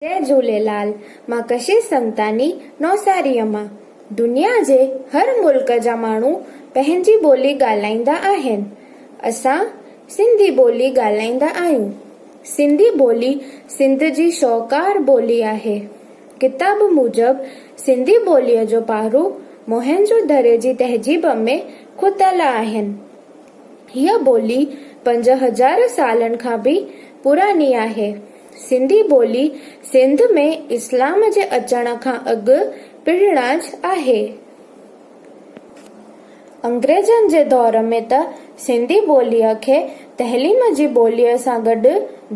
جئي جهوليلال، مان ڪشش سنگتاني نوساريء مان. دنيا جي هر ملڪ جا ماڻهو پنهنجي ٻولي ڳالهائيندا آهن. اسان سنڌي ٻولي ڳالهائيندا آهيون. سنڌي ٻولي سنڌ جي شاهوڪار ٻولي آهي. ڪتاب موجب سنڌي ٻوليء جو پارو موهن جو دڙي جي تهذيب ۾ کتل آهن. هيء ٻولي 5000 سالن کان به پراڻي آهي. سنڌي ٻولي سنڌ ۾ اسلام جي اچڻ کان اڳ پڻ آهي. انگريزن جي دور ۾ ته سنڌي ٻوليء کي تعليم جي ٻوليء سان گڏ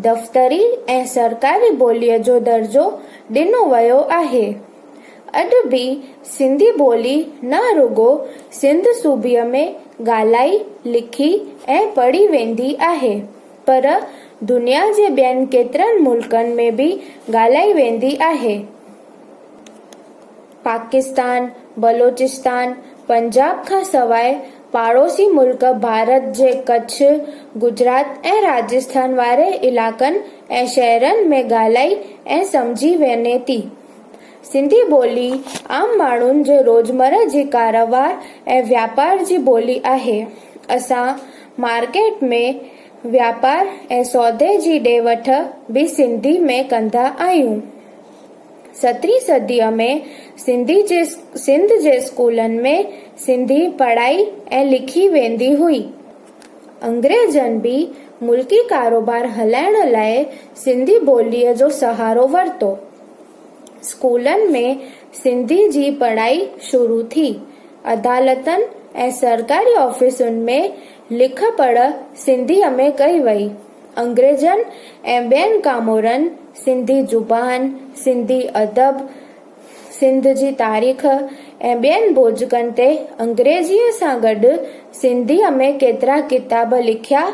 دفتري ۽ سرڪاري ٻوليء جو درجو ڏنو ويو آهي. اڄ به سنڌي ٻولي نه رڳو سنڌ صوبي ۾ ڳالهائي، لکي ۽ پڙهي ويندي آهي، پر دنيا جي ٻين ڪيترن ملڪن ۾ به ڳالهائي ويندي آهي. پاڪستان، بلوچستان، پنجاب کان سواء پاڙوسي ملڪ ڀارت جي ڪڇ، گجرات ۽ راجسٿان واري علائقن ۽ شهرن ۾ ڳالهائي ۽ سمجهي وڃي ٿي. سنڌي ٻولي عام ماڻهن جي روزمره جي ڪاروبار ۽ واپار جي ٻولي آهي. اسان مارڪيٽ ۾ واپار ۽ سودي جي ڏي وٺ به سنڌي ۾ ڪندا آهيون. سترهين صديء ۾ سنڌي جي سنڌ جي اسڪولن ۾ سنڌي پڙهائي ۽ لکي ويندي هئي. انگريزن به ملڪي ڪاروبار هلائڻ لاء سنڌي ٻوليء جو سهارو ورتو. اسڪولن ۾ سنڌي جي پڙهائي شروع ٿي. عدالتن ۽ سرڪاري آفيسن ۾ لک پڙهه سنڌيء ۾ ڪئي وئي. انگريزن ۽ ٻين ڪامورن سنڌي زبان، سنڌي ادب، سنڌ جي تاريخ ۽ ٻين بوجڪن تي انگريزيء سان گڏ سنڌيء ۾ ڪيترا ڪتاب لکيا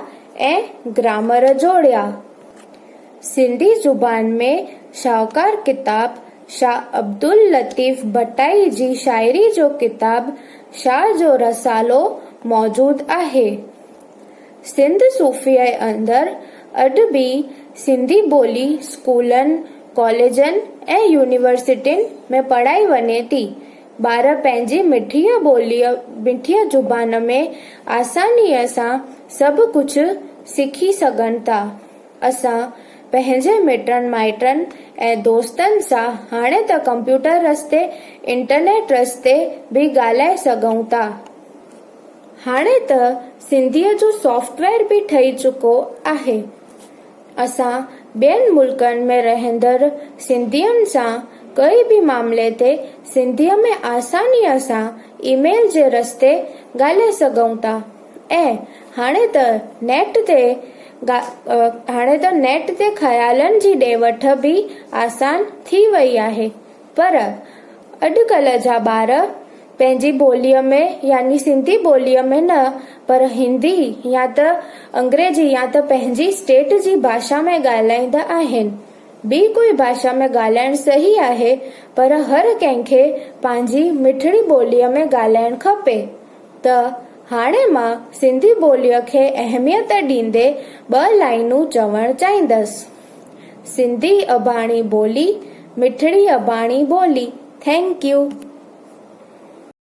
۽ گرامر جوڙيا. سنڌي زبان ۾ شاهوڪار ڪتاب شاهه عبداللطيف ڀٽائي جي شاعري جو ڪتاب شاهه جو رسالو موجود آهي. سنڌ صوفيء اندر اڄ به سنڌي ٻولي اسڪولن، ڪاليجن ۽ يونيورسٽين ۾ پڙهائي وڃي ٿي. ٻار پنهنجي مٺيء ٻوليء، مٺيء زبان ۾ آسانيء سان سڀ ڪجهه سکي سگهن ٿا. اسان پنهنجي مٽن مائٽن ۽ دوستن سان هاڻي ته ڪمپيوٽر رستي انٽرنيٽ رستي به ڳالهائي سگهون ٿا. هاڻي ته سنڌيء جو سافٽ ويئر به ٺهي چڪو آهي. اسان ٻين ملڪن ۾ رهندڙ سنڌين سان ڪنهن به معاملي تي سنڌيء ۾ آسانيء سان اي ميل جي رستي ڳالهائي سگهون ٿا ۽ هاڻي ته نيٽ تي هاڻي ته نيٽ تي خيالن جي ڏي وٺ به آسان ٿي وئي آهي پر اڄڪلهه جا ٻار پنهنجي ٻوليء ۾ يعني سنڌي ٻوليء ۾ نه پر هندي يا ته انگريزي يا ته پنهنجي اسٽيٽ جي ڀاشا ۾ ڳالهائيندا آهن. ٻي ڪوئي ڀاشا ۾ ڳالهائڻ صحيح آهي پر هر ڪنهن کي پنهنجي مٺڙي ٻوليء ۾ ڳالهائڻ کپي. ته هاڻي مان سنڌي ٻوليء کي اهميت ڏيندي ٻه لائينون چوڻ چاهيندس. سنڌي اباڻي ٻولي، مٺڙي اباڻي ٻولي. Thank you.